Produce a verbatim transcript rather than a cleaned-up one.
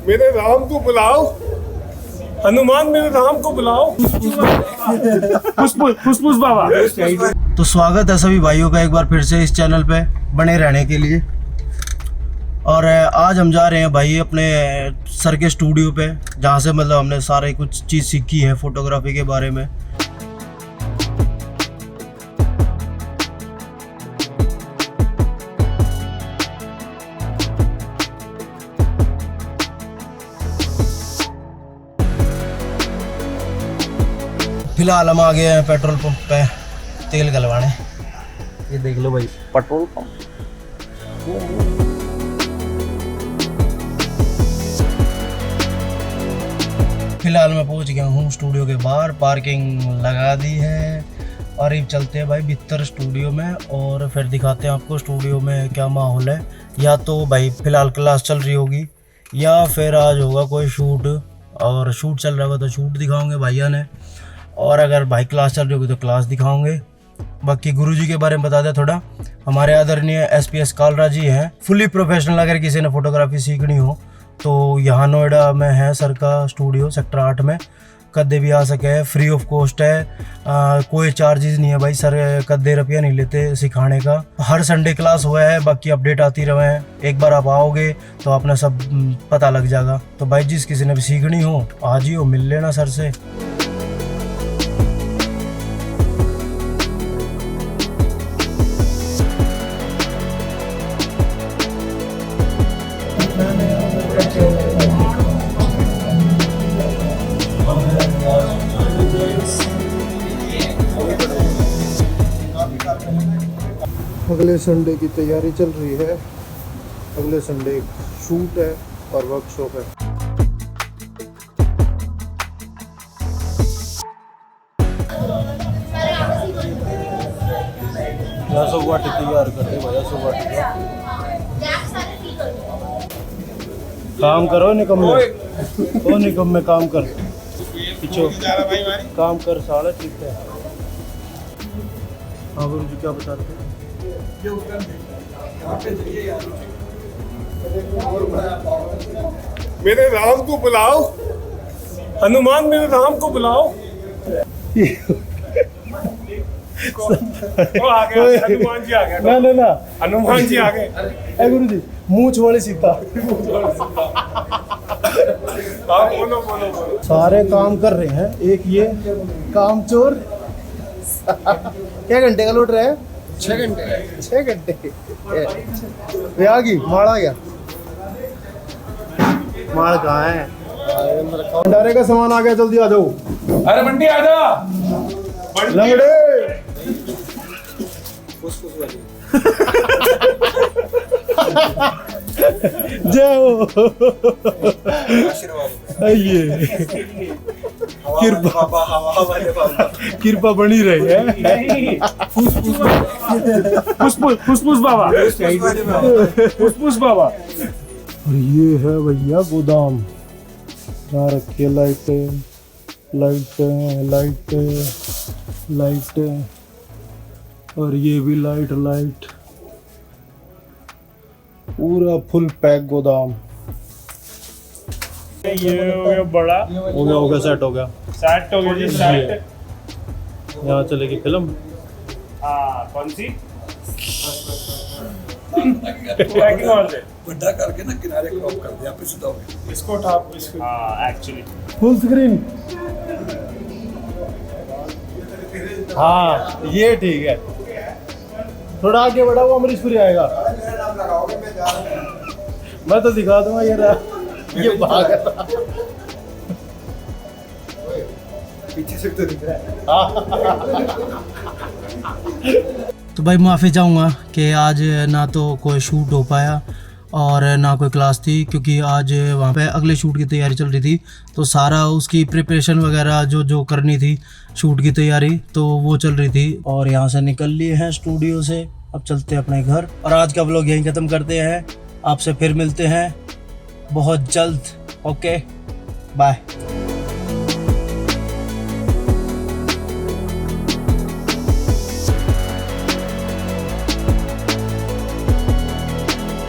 मेरे राम को बुलाओ, हनुमान मेरे राम को बुलाओ। फुसफुस, फुसफुस बाबा। तो स्वागत है सभी भाइयों का एक बार फिर से इस चैनल पे बने रहने के लिए। और, अ, आज हम जा रहे हैं भाई अपने सर के स्टूडियो पे, जहाँ से मतलब हमने सारे कुछ चीज़ सीखी है फोटोग्राफी के बारे में। फिलहाल हम आ गए हैं पेट्रोल पंप पे तेल डलवाने। ये देख लो भाई, पेट्रोल पंप। फिलहाल मैं पहुंच गया हूँ स्टूडियो के बाहर, पार्किंग लगा दी है और अब चलते हैं भाई भीतर स्टूडियो में और फिर दिखाते हैं आपको स्टूडियो में क्या माहौल है। या तो भाई फिलहाल क्लास चल रही होगी या फिर आज होगा कोई शूट, और शूट चल रहा होगा तो शूट दिखाओगे भाइया ने, और अगर भाई क्लास चल रही होगी तो क्लास दिखाओगे। बाकी गुरुजी के बारे में बता दें थोड़ा, हमारे आदरणीय एस पी एस कालरा जी हैं। फुली प्रोफेशनल अगर किसी ने फोटोग्राफी सीखनी हो तो यहाँ नोएडा में है सर का स्टूडियो सेक्टर आठ में, कदे भी आ सके, फ्री ऑफ कॉस्ट है, आ, कोई चार्जेस नहीं है भाई सर, कदे रुपया नहीं लेते सिखाने का। हर संडे क्लास हुआ है, बाकी अपडेट आती रहे हैं। एक बार आप आओगे तो आपने सब, हम्म, पता लग जाएगा। तो भाई जिस किसी ने भी सीखनी हो, आ जियो, मिल लेना सर से। अगले संडे की तैयारी चल रही है। अगले संडे शूट है और वर्कशॉप है। या सब वाटी तैयार कर दे भाई, या सब वाटी का। काम करो निकम्मे, ओ निकम्मे काम कर, पीछे काम कर साला, ठीक है। हाँ गुरु जी, क्या बता रहे थे? मेरे राम को बुलाओ, हनुमान मेरे राम को बुलाओ। वो आ गया, हनुमान जी आ गया। ना, ना, ना। हनुमान जी आ गए। ए गुरु जी, मूछ वाली सीता। हाँ, बोलो, बोलो, बोलो। सारे काम कर रहे हैं, एक ये कामचोर। क्या घंटे का लौट रहा है? छह घंटे। छह घंटे। ये आ गई, माल आ गया। माल कहाँ है? भंडारे का सामान आ गया, जल्दी आ जाओ। अरे बंटी आ जा। बंटी। लंगड़े। जय हो। आइए। कृपा। कृपा बनी रहे, हैं? फुसफुस बाबा। फुसफुस बाबा। और ये है भैया गोदाम, यहाँ रखी है लाइटें, लाइटें, लाइटें, लाइटें, और ये भी लाइट, लाइट। पूरा फुल पैक गोदाम। ये हो गया बड़ा। हो गया, हो गया, सेट हो गया। सेट हो गया जी, सेट। यहाँ चलेगी फिल्म। हाँ, कौन सी? पैकिंग और दे। बड़ा करके ना किनारे क्रॉप कर दे, आप सीधा हो गया। इसको उठा, इसको। हाँ, एक्चुअली। Full screen. हाँ, ये ठीक है। थोड़ा आगे बढ़ा, वो अमरीशपुरी आएगा। मैं तो दिखा दूंगा, ये रहा, ये भाग रहा। पीछे से तो दिख रहा है। हाँ। तो भाई, माफ़ी चाहूँगा कि आज ना तो कोई शूट हो पाया और ना कोई क्लास थी, क्योंकि आज वहाँ पे अगले शूट की तैयारी चल रही थी, तो सारा उसकी प्रिपरेशन वगैरह जो, जो करनी थी शूट की तैयारी, तो वो चल रही थी। और यहाँ से निकल लिए हैं स्टूडियो से, अब चलते हैं अपने घर। और आज का व्लॉग यहीं ख़त्म करते हैं, आपसे फिर मिलते हैं बहुत जल्द। Okay, bye.